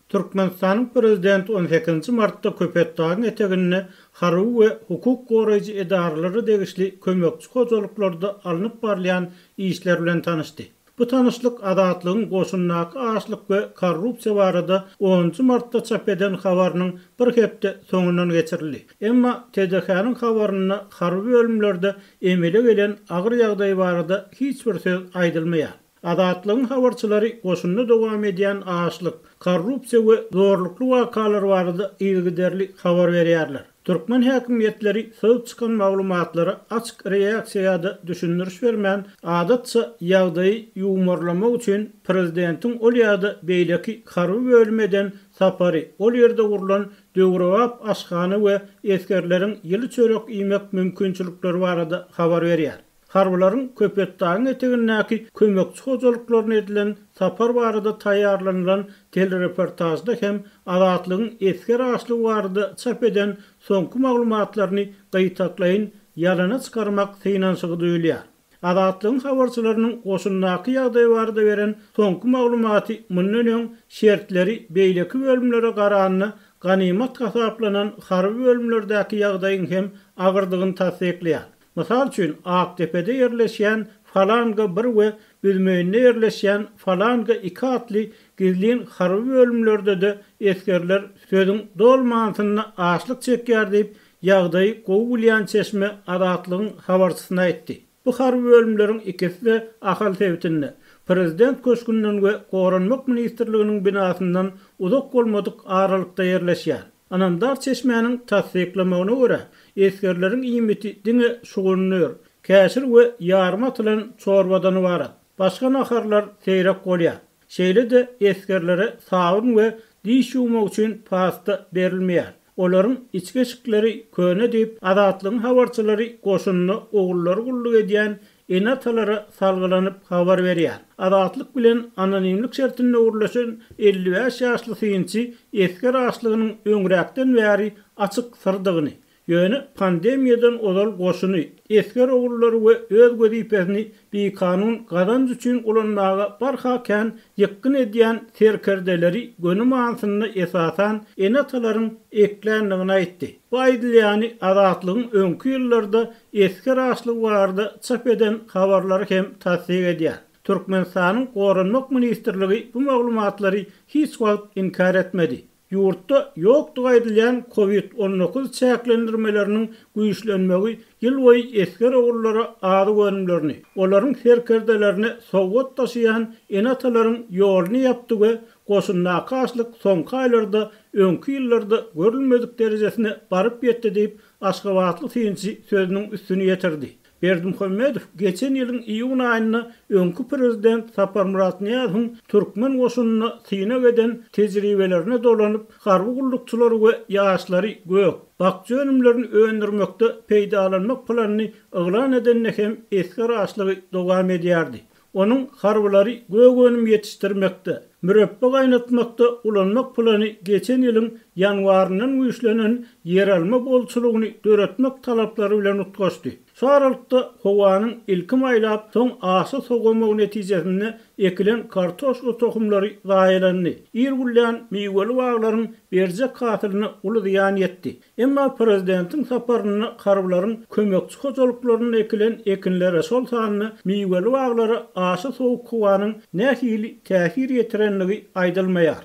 Türkmenistanyň prezidenti on sekizinji martda Köpetdagyň eteginde harby we hukuk goraýjy edaralara degişli kömekçi hojalyklarda alnyp barylýan işler bilen tanyşdy. Bu tanyşlyk Azatlygyň goşundaky açlyk we korrupsiýa barada onunjy martda çap eden habarynyň bir hepde soňundan geçirildi. Emma TDH-nyň habarynda harby bölümlerde emele gelen agyr ýagdaý barada hiç bir söz aýdylmaýar. Azatlygyň habarçylary goşunda dowam edýän açlyk, korrupsiýa we zorlukly wakalar barada yzygiderli habar berýärler. Türkmen häkimiýetleri syzyp çykan maglumatlara açyk reaksiýa ýa-da düşündiriş bermän, adatça ýagdaýy ýuwmarlamak üçin prezidentiň ol ýa-da beýleki harby bölüme eden sapary, ol ýerde gurlan döwrebap aşhana we esgerleriň ýyly çörek iýmek mümkinçilikleri barada habar berýär. Harbylaryň Köpetdagyň etegindäki kömekçi hojalyklaryna edilen sapar barada taýýarlanylan telereportažda hem Azatlygyň esger açlygy barada çap eden soňky maglumatlaryny gytaklaýyn ýalana çykarmak synanyşygy duýulýar. Azatlygyň habarçylarynyň goşundaky ýagdaý barada beren soňky maglumaty mundan öň şertleri beýleki bölümlere garanda ganymat hasaplanan harby bölümlerdäki ýagdaýyň hem agyrdygyny tassyklaýar. Mysal üçin, Akdepede ýerleşýän Falanga bir we Büzmeýinde ýerleşýän Falanga iki atly gizlin harby bölümlerde-de esgerler sözüň doly manysynda açlyk çekýär diýip, ýagdaýy gowy bilýän çeşme Azatlygyň habarçysyna aýtdy. Bu harby bölümleriň ikisi-de Ahal sebitinde, Prezident köşgünden we Goranmak ministrliginiň binasyndan uzak bolmadyk aralykda ýerleşýär. Ynamdar çeşmäniň tassyklamagyna görä, esgerleriň iýmiti diňe şugundyr, käşir we ýarym atylan çorbadan ybarat. Başga naharlar seýrek bolýar. Şeýle-de esgerlere sabyn we diş ýuwmak üçin pasta berilmeýär. Olaryň içki eşikleri köne diýip, Azatlygyň habarçylary goşunda ogullary gulluk edýän ene-atalara salgylanyp habar berýär. Azatlyk bilen anonimlik şertinde gürleşen 55 ýaşly synçy esger açlygynyň öňräkden bäri açyk syrdygyny, ýöne pandemiýadan ozal goşuny, esger ogullary we öz wezipesini bikanun gazanç üçin ulanmaga barha kän ýykgyn edýän serkerdeleri göni manysynda esasan ene-atalaryň ekländigini aýtdy. Bu aýdylýany Azatlygyň öňki ýyllarda esger açlygy barada çap eden habarlary hem tassyk edýär. Türkmenistanyň Goranmak ministrligi bu maglumatlary hiç wagt inkär etmedi. Ýurtda ýokdugy aýdylýan Covid 19 çäklendirmeleriniň güýçlenmegi ýylboýy esger ogullara azyk önümlerini, olaryň serkerdelerine sowgat daşaýan ene-atalaryň ýoluny ýapdy we goşundaky açlyk soňky aýlarda öňki ýyllarda görülmedik derejesine baryp ýetdi diýip, Aşgabatly synçy sözüniň üstüni ýetirdi. Berdimuhamedow geçen ýylyň iýun aýynda öňki prezident Saparmyrat Nyýazowyň türkmen goşunynda synag eden tejribelerine dolanyp, harby gullukçylary we ýaşlary gök, bakja önümlerini öndürmekde peýdalanmak planyny yglan edende hem esger açlygy dowam edýärdi. Onuň harbylary gök önüm ýetişdirmekde, mürepbe gaýnatmakda ulanmak plany geçen ýylyň ýanwaryndan güýçlenen ýeralma bolçulygyny döretmek talaplary bilen utgaşdy. Şu aralykda howanyň ilki maýlap, soň aşa sowamagy netijesinde ekilen kartoşka tohumlary zaýalandy. Ir güllän miweli baglaryň berjek hasylyna uly zyýan ýetdi. Emma prezidentiň saparynda harbylaryň kömekçi hojalyklarynda ekilen ekinlere, şol sanda miweli baglara aşa sowuk howanyň nähili täsir ýetirendigi aýdylmaýar.